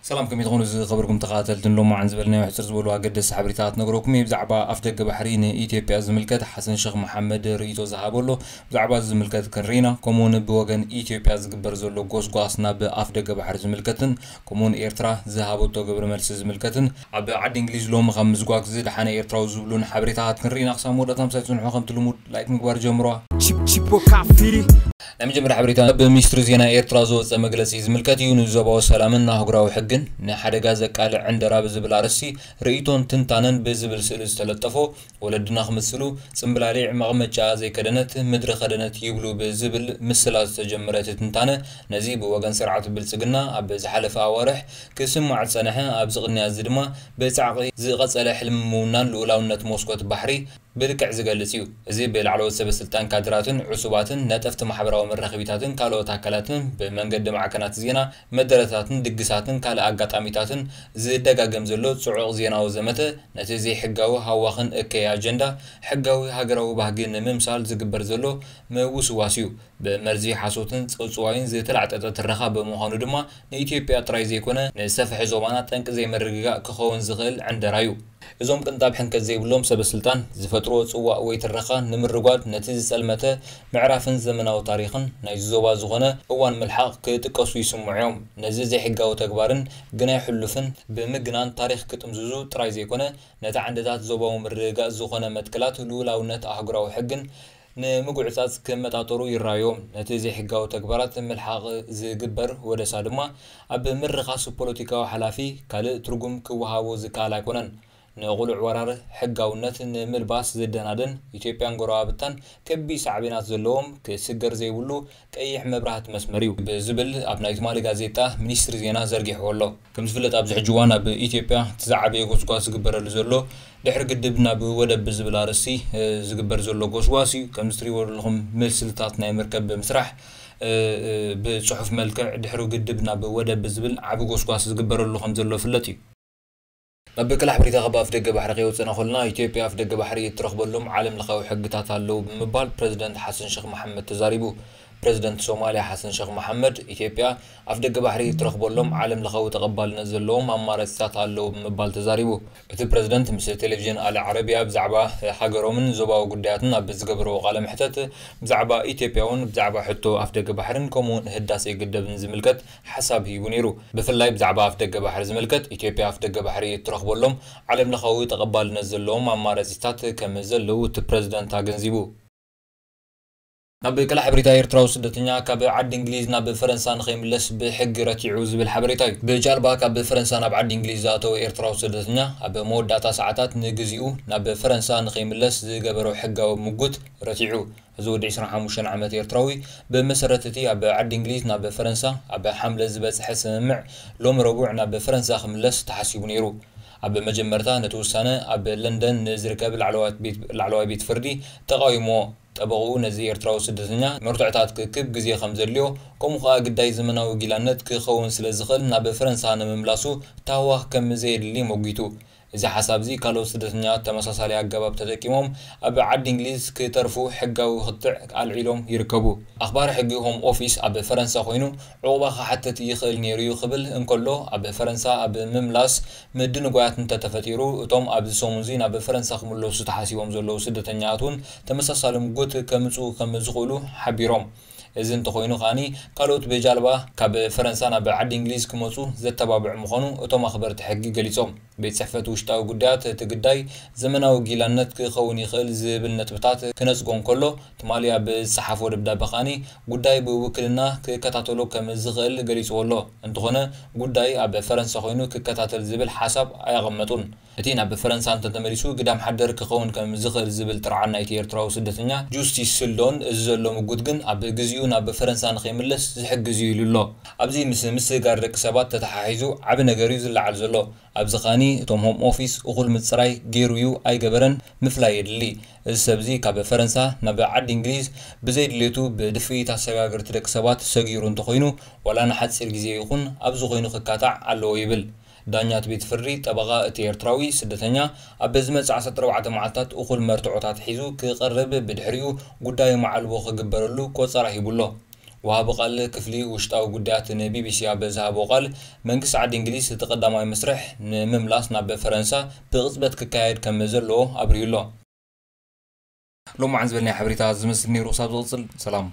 ሰላም፣ ከመይ ትኾኑ ዝኸበርኩም ተኸታተልትን? ሎማዓን ዝበልናዮ ሕፅር ዝበሉ ኣገደስቲ ሓበሬታት ነግረኩም እየ። ብዛዕባ ኣፍደገ ባሕሪ ንኢትዮጵያ ዝምልከት ሓሰን ሸኽ መሓመድ ርእይቶ ዝሃበ ኣሎ። ብዛዕባ እዚ ዝምልከት ክንርኢና፣ ከምኡውን ብወገን ኢትዮጵያ ዝግበር ዘሎ ጎስጓስ ናብ ኣፍደገ ባሕሪ ዝምልከትን ከምኡውን ኤርትራ ዝሃበቶ ግብረ መልሲ ዝምልከትን ኣብ ዓዲ እንግሊዝ ሎሚ ካብ ምዝጓግ ዝደሓነ ኤርትራዊ ዝብሉን ሓበሬታታት ክንርኢና። ክሳብ መወዳእታ ምሳይ ጽንሑ። ከምቲ ልሙድ ላይክ ምግባር ጀምሯ። Chip- Chipoca Firi. ናይ መጀመርያ ሓበሬታ ብሚኒስትሪ ዜና ኤርትራ ዝወፀ መግለፂ ዝምልከት እዩ። ንዞባዊ ሰላምን ኣህጉራዊ ሕግን ንሓደጋ ዘቃልዕ ዕንደራ ብዝብል ኣርእስቲ ርእይቶን ትንታነን ብዝብል ስእሊ ዝተለጠፎ፣ ወለድና ክምስሉ ጽምብላሊዕ መቐመጫ ዘይከደነት ምድሪ ከደነት ይብሉ ብዝብል ምስላ ዝተጀመረ እቲ ትንታነ፣ ነዚ ብወገን ስርዓት ብልጽግና ኣብ ዝሓለፈ ኣዋርሕ ክስማዕ ዝጸንሐ፣ ኣብዚ ቅንያት እዚ ድማ ብጻዕቒ ዝቐጸለ ሕልሚ ምውናን ልኡላውነት መስኮት ባሕሪ ብልክዕ ዝገልጽ እዩ። እዚ ብላዕለዎት ሰበ ስልጣን፣ ካድራትን ዕሱባትን ነጠፍቲ ማሕበራዊ መራኸቢታትን ካልኦት ኣካላትን ብመንገዲ ማዕከናት ዜና፣ መደረታትን ድግሳትን ካልእ ኣጋጣሚታትን ዝደጋገም ዘሎ ጽዑቕ ዜናዊ ዘመተ፣ ነቲ ዘይሕጋዊ ሃዋኽን እከይ ኣጀንዳ ሕጋዊ ሃገራዊ ባህጊ ንምምሳል ዝግበር ዘሎ ምውስዋስ እዩ። ብመርዚ ሓሶትን ጽውጽዋይን ዝተላዕጠጠ ትረኻ ብምዃኑ ድማ ንኢትዮጵያ ጥራይ ዘይኮነ ንሰፍሒ ዞባና ጠንቂ ዘይምርግጋእ ክኸውን ዝኽእል ዕንደራ እዩ። እዞም ቅንጣብ ሕንከት ዘይብሎም ሰበ ስልጣን ዝፈጥርዎ ጽዋእ ወይ ትረኻ ንምርጓድ ነቲ ዝጸልመተ ምዕራፍን ዘመናዊ ታሪኽን ናይዚ ዞባ ዝኾነ እዋን ምልሓቕ ክጥቀሱ ይስምዑ እዮም። ነዚ ዘይሕጋዊ ተግባርን ግናይ ሕሉፍን ብምግናን ታሪኽ ክጥምዝዙ ጥራይ ዘይኮነ ነቲ ዓንድታት ዞባዊ ምርግጋእ ዝኾነ መትከላት ልኡላውነት ኣህጉራዊ ሕግን ንምጉዕጻጽ ክመጣጠሩ ይረኣዮም። ነቲ ዘይሕጋዊ ተግባራት ምልሓቕ ዝግበር ወደሳ ድማ ኣብ ምርኻስ ፖለቲካዊ ሓላፊ ካልእ ትርጉም ክወሃቦ ዝከኣል ኣይኮነን። ንቕሉዕ ወራር ሕጋውነት ንምልባስ ዝደናደን ኢትዮጵያን ጎረባብታን ከቢድ ሳዕቤናት ዘለዎም ክስገር ዘይብሉ ቀይሕ መብራህቲ መስመር እዩ ብዝብል ኣብ ናይ ትማሊ ጋዜጣ ሚኒስትሪ ዜና ዘርጊሕዎ ኣሎ። ከም ዝፍለጥ ኣብዚ ሕጂ እዋን ኣብ ኢትዮጵያ እቲ ዝዓበየ ጎስጓስ ዝግበረሉ ዘሎ ድሕሪ ግድብ ናብ ወደብ ብዝብል ኣርእስቲ፣ እ፣ ዝግበር ዘሎ ጎስጓስ እዩ። ከም እትሪእዎ ዘለኹም ምስልታት ናይ መርከብ ብምስራሕ፣ እ፣ እ፣ ብጽሑፍ መልክዕ ድሕሪ ግድብ ናብ ወደብ ብዝብል ዓቢ ጎስጓስ ዝግበረሉ ከም ዘሎ ፍለጥ እዩ። ናብ ክልተ ሓበሬታ ካብ ኣፍደገ ባሕሪ ከይወፅእና ከለና፣ ኢትዮጵያ ኣፍደገ ባሕሪ እትረኽበሎም ዓለም ለኻዊ ሕግታት ኣለዉ ብምባል ፕረዚደንት ሓሰን ሸኽ መሓመድ ተዛሪቡ። ፕረዚደንት ሶማልያ ሓሰን ሸኽ መሓመድ፣ ኢትዮጵያ ኣፍደገ ባሕሪ እትረኽበሎም ዓለም ለኻዊ ተቐባልነት ዘለዎም ኣማራፂታት ኣለዉ ብምባል ተዛሪቡ። እቲ ፕረዚደንት ምስ ቴሌቪዥን ኣል ዓረቢያ ብዛዕባ ሃገሮምን ዞባዊ ጉዳያትን ኣብ ዝገበርዎ ቃለ መሕተት፣ ብዛዕባ ኢትዮጵያ እውን ብዛዕባ ሕቶ ኣፍደገ ባሕርን ከምኡውን ህዳሴ ግደብን ዝምልከት ሓሳብ ሂቡ ነይሩ። ብፍላይ ብዛዕባ ኣፍደገ ባሕሪ ዝምልከት፣ ኢትዮጵያ ኣፍደገ ባሕሪ እትረኽበሎም ዓለም ለኻዊ ተቐባልነት ዘለዎም ኣማራፂታት ከም ዘለዉ እቲ ፕረዚደንት ኣገንዚቡ። ናብ ካልእ ሓበሬታ፣ ኤርትራዊ ስደተኛ ካብ ዓዲ እንግሊዝ ናብ ፈረንሳ ንኸይምለስ ብሕጊ ረቲዑ ዝብል ሓበሬታ እዩ። ብጃልባ ካብ ፈረንሳ ናብ ዓዲ እንግሊዝ ዝኣተወ ኤርትራዊ ስደተኛ ኣብ መወዳእታ ሰዓታት ንግዚኡ ናብ ፈረንሳ ንኸይምለስ ዝገበሮ ሕጋዊ ምጉት ረቲዑ። እዚ ወዲ ዕስራን ሓሙሽተን ዓመት ኤርትራዊ ብመሰረት እቲ ኣብ ዓዲ እንግሊዝ ናብ ፈረንሳ ኣብ ሓምለ ዝበጽሐ ስምምዕ ሎሚ ረቡዕ ናብ ፈረንሳ ክምለስ ተሓሲቡ ነይሩ። ኣብ መጀመርታ ነቲ ውሳነ ኣብ ለንደን ንዝርከብ ላዕለዋይ ቤት፣ ላዕለዋይ ቤት ፍርዲ ተቓዊሞ። ጠበቕኡ ነዚ ኤርትራዊ ስደተኛ መርትዖታት ክእክብ ግዜ ከም ዘድልዮ፣ ከምኡ ከኣ ግዳይ ዘመናዊ ጊላነት ክኸውን ስለ ዝኽእል ናብ ፈረንሳ ንምምላሱ ታህዋኽ ከም ዘየድሊ ሞጒቱ። እዚ ሓሳብ እዚ ካልኦት ስደተኛታት ተመሳሳሊ ኣገባብ ተጠቂሞም ኣብ ዓዲ እንግሊዝ ክተርፉ ሕጋዊ ክትዕ ኣልዒሎም ይርከቡ። ኣኽባሪ ሕጊ ሆም ኦፊስ ኣብ ፈረንሳ ኮይኑ ዑቕባ ክሓትት ይኽእል ነይሩ እዩ ክብል እንከሎ፣ ኣብ ፈረንሳ ኣብ ምምላስ ምድንጓያት እንተተፈጢሩ፣ እቶም ኣብዚ ሰሙን እዚ ናብ ፈረንሳ ክምለሱ ተሓሲቦም ዘለዉ ስደተኛታት እውን ተመሳሳሊ ምጉት ከምጽኡ ከም ዝኽእሉ ሓቢሮም። እዚ እንተኾይኑ ከኣኒ፣ ካልኦት ብጃልባ ካብ ፈረንሳ ናብ ዓዲ እንግሊዝ ክመጹ ዘተባብዕ ምዃኑ እቶም ኣኽበርቲ ሕጊ ገሊጾም። ቤት ጽሕፈት ውሽጣዊ ጉዳያት እቲ ግዳይ ዘመናዊ ጊላነት ክኸውን ይኽእል ዝብል ነጥብታት ክነጽጎ እንከሎ፣ ትማሊ ኣብ ዝጸሓፎ ደብዳበ ከኣኒ ጉዳይ ብውክልና ክከታተሎ ከም ዝኽእል ገሊጽዎ ኣሎ። እንተኾነ፣ ጉዳይ ኣብ ፈረንሳ ኮይኑ ክከታተል ዝብል ሓሳብ ኣየቐመጡን። እቲ ናብ ፈረንሳ እንተተመሊሱ ግዳም ሓደር ክኸውን ከም ዝኽእል ዝብል ጥርዓን ናይቲ ኤርትራዊ ስደተኛ ጁስቲስ ስልዶን፣ እዚ ዘሎ ምጉት ግን ኣብ ግዚኡ ናብ ፈረንሳ ንኸይምለስ ዝሕግዝ እዩ ኢሉ ኣሎ። ኣብዚ ምስ ምስግጋር ደቂ ሰባት ተተሓሒዙ ዓቢ ነገር እዩ ዝለዓል ዘሎ። ኣብዚ ኸኣኒ እቶም ሆም ኦፊስ እኹል ምጽራይ ገይሩ እዩ ኣይገበረን ምፍላይ የድሊ። እዚ ሰብ እዚ ካብ ፈረንሳ ናብ ዓዲ እንግሊዝ ብዘይ ድሌቱ ብድፍኢት ኣሰጋገርቲ ደቂ ሰባት ሰጊሩ እንተኾይኑ፣ ዋላ ንሓጺር ግዜ ይኹን ኣብዚ ኾይኑ ክካታዕ ኣለዎ ይብል። ዳኛ እቲ ቤት ፍርዲ፣ ጠበቓ እቲ ኤርትራዊ ስደተኛ፣ ኣብ ዝመጽእ ዓሰርተ ኣርባዕተ መዓልታት እኹል መርትዖታት ሒዙ ክቐርብ፣ ብድሕሪኡ ጉዳዩ መዓልቦ ክግበረሉ ቆጸራ ሂቡ ኣሎ። ወሃቢ ቃል ክፍሊ ውሽጣዊ ጉዳያት ንቢቢሲ ኣብ ዝሃቦ ቃል፣ መንግስቲ ዓዲ እንግሊዝ እቲ ቀዳማይ መስርሕ ንምምላስ ናብ ፈረንሳ ብቕጽበት ክካየድ ከም ዘለዎ ኣብሪሁ ኣሎ። ሎማዓንቲ ዝበልናዮ ሓበሬታ ዝመስል ነይሩ። ክሳብ ዝቕጽል ሰላም።